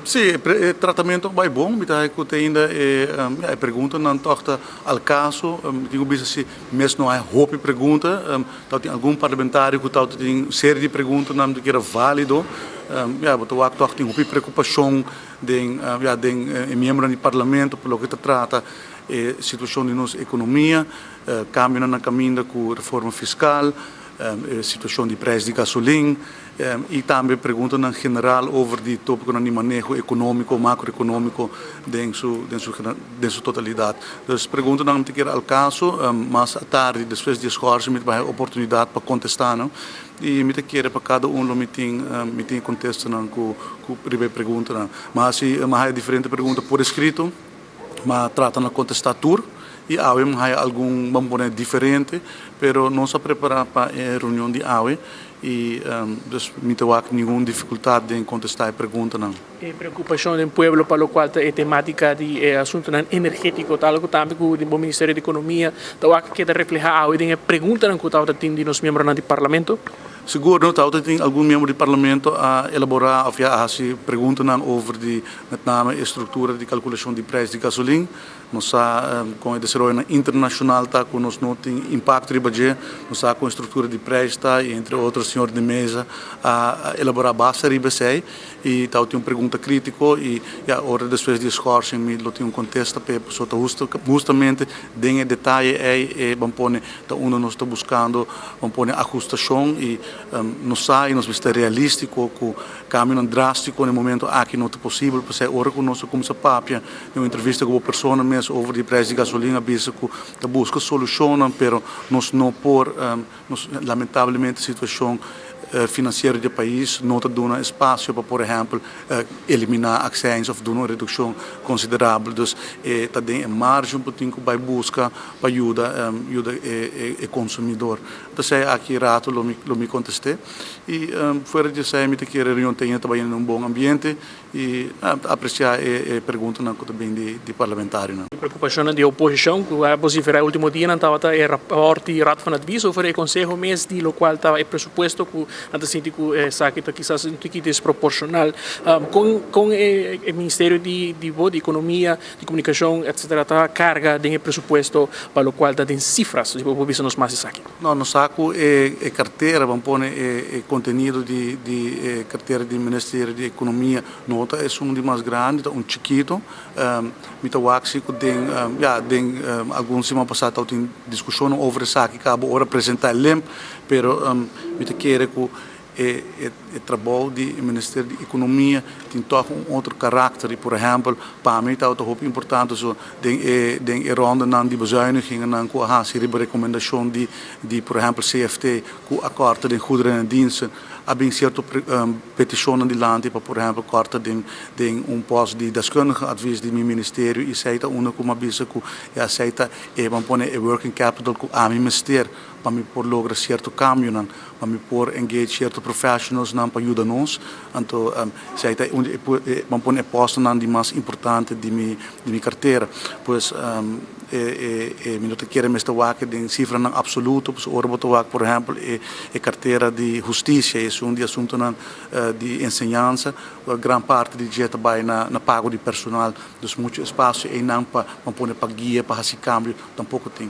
Si, e tratamentu a bai bon. Mi ta haña ku te ainda e e preguntanan tòg ta al kaso. Mi tin ku bisa si mes no hay hopi pregunta. Tabatin algun parlamentario ku tabata tin serie di preguntanan ku keda válido. Ya, bo ta wak tòg tin hopi preokupashon den ya den e miembronan di parlamento pa loke ta trata e situashon di nos ekonomia, kambionan na kaminda ku reforma fiskal, e situashon di preis di gasolin i tambe preguntanan general over di tópikonan di maneho ekonómiko, makroekonómiko den su den su den su totalidat. Dus preguntanan mi ta kere al kaso, mas atardi despues di e skòrsing mi ta bai haña oportunidat pa kontestá nan i mi ta kere pa kada un lo mi tin mi tin e kontestanan ku ku riba e preguntanan. Ma si mi haña diferente pregunta por eskrito. Ma trata na kontestá tur i awe mi haya algun ban pone diferente, pero nos a prepará pa e reunion di awe i dus mi ta wak ningun difikultat den kontestá e preguntanan. E preokupashon den pueblo pa lokual ta e tematika di e asuntunan energetiko ta algu tambe ku bo Ministerio di Ekonomia ta wak keda reflehá awe den e preguntanan ku tabata tin di nos miembronan di Parlamento? Sigur no tabata tin algun miembro di Parlamento a elaborá òf ya a hasi preguntanan over di Met name e struktura di kalkulashon di prijs di gasolin. Nos sa kon e desaroyonan internashonal ta ku nos no tin impakto riba dje. Nos sa kon e struktura di prijs ta i entre otro señor De Meza a elaborá basta riba esei i tabatin un pregunta kritiko i ya ora despues di e schorsing mi lo tin un kontesta p'e pasobra ta hustamente den e detaye ei e ban pone ta unda nos ta buskando ban pone ahustashon i nos sa i nos mester realístiko ku Kambionan drástiko na e momento aki no ta posibel, p'esei ora ku nos a kuminsá papia den un entrevista ku bo persona mes over di preis di gasolin a bisa ku ta buska solushonnan pero nos no por, nos lamentablemente situashon finansiero di e pais no ta duna espasio pa por ehèmpel eliminá aksèns òf duna un redukshon konsiderabel. Dus e ta den e margen ku tin ku bai buska pa yuda yuda e konsumidor. P'esei aki rato lo mi lo mi kontest'é. I fuera di esei mi ta kere reunion tene ta bai den un bon ambiente i ta apresiá e preguntanan ku ta bin di parlamentarionan. E preokupashonnan di oposishon ku a vosiferá e último dianan tabata e rapòrt di Raad van Advies over e konseho mes di lokual ta e presupuesto ku nan ta sinti ku esaki ta kisas un tiki desproporshonal. Kon kon e ministerio di di bo di ekonomia, di komunikashon etsetera ta karga den e presupuesto pa lokual ta den sifras? Si bo por bisa nos mas esaki. No, nos sa ku e kartera, ban pone e kontenido di di e kartera di Ministerio di Ekonomia no ta esun di mas grandi, ta un chikito. Mi ta wak si ku den, ya, den algun siman pasá tabatin diskushonnan over esaki kaba ora presentá e lemp, pero mi ta kere ku E e trabou di e Ministerio di Economia tin tòg un otro karakter i por ehèmpel pa mi tabata hopi importante so den e den e rondanan di bezuinigingennan ku a hasi riba rekomendashon di di por ehèmpel CFT ku a kòrta den goederen en diensten a bin sierto petishonnan dilanti pa por ehèmpel kòrta den den un pòst di deskundige advies di mi ministerio i esei ta unda ku mi a bisa ku e esei ta e ban pone e working capital ku ami mester pa mi por logra sierto kambionan, pa mi por engage sierto professionalsnan pa yuda nos. Anto esei ta un di e ban pone e postonan di mas importante di mi di mi kartera. Pues e e mi no ta kere mester wak den sifranan absoluto, pasobra ora bo ta wak por ehèmpel e e kartera di hustisia, esun di asuntunan di enseñansa, gran parti di dje ta bai na na pago di personal. Dus muchu espasio einan pa ban pone pa guia pa hasi kambio tampoko tin.